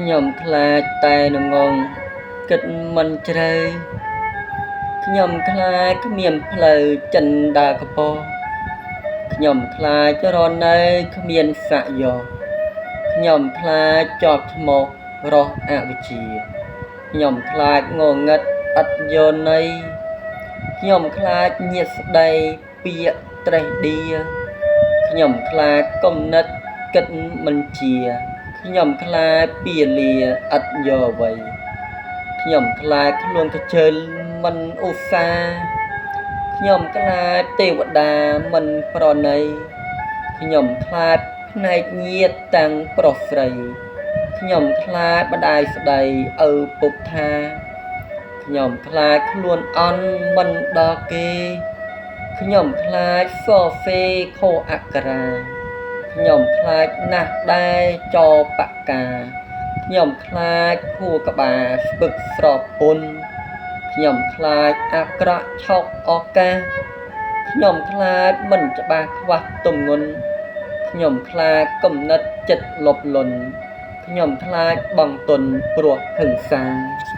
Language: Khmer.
ខ្ញុំខ្លាចតែនងងគិតមិនជ្រៅខ្ញុំខ្លាចគ្មានផ្លូវចិនដាកពខ្ញុំខ្លាចរនៅគ្មានស័កយោខ្ញុំខ្លាចជាប់ឈ្មោះរស់អវិជ្ជាខ្ញុំខ្លាចងងឹតឥតយោន័យខ្ញុំខ្លាចញាតស្ដីពាក្យត្រេះឌៀខ្ញុំខ្លាចគំនិតគិតមិនជាខ្ញុំខ្លាចពាលាឥតយកអ្វីខ្ញុំខ្លាចខ្លួនខ្ជិលមិនឧស្សាហ៍ខ្ញុំខ្លាចទេវតាមិនប្រណីខ្ញុំខ្លាចផ្នែកញាតតាំងប្រុសស្រីខ្ញុំខ្លាចម្ដាយស្ដីឪពុកថាខ្ញុំខ្លាចខ្លួនអន់មិនដល់គេខ្ញុំខ្លាចសរសេរខុសអក្ខរាខ្ញុំខ្លាចណាស់ដែរចបកាខ្ញុំខ្លាចខួរក្បាលស្ពឹកស្រពន់ខ្ញុំខ្លាចអាក្រក់ឆោកឱកាសខ្ញុំខ្លាចមិនច្បាស់ខ្វះទម្ងន់ខ្ញុំខ្លាចគំនិតចិត្តលប់លន់ខ្ញុំខ្លាចបងទុនព្រោះហិង្សា។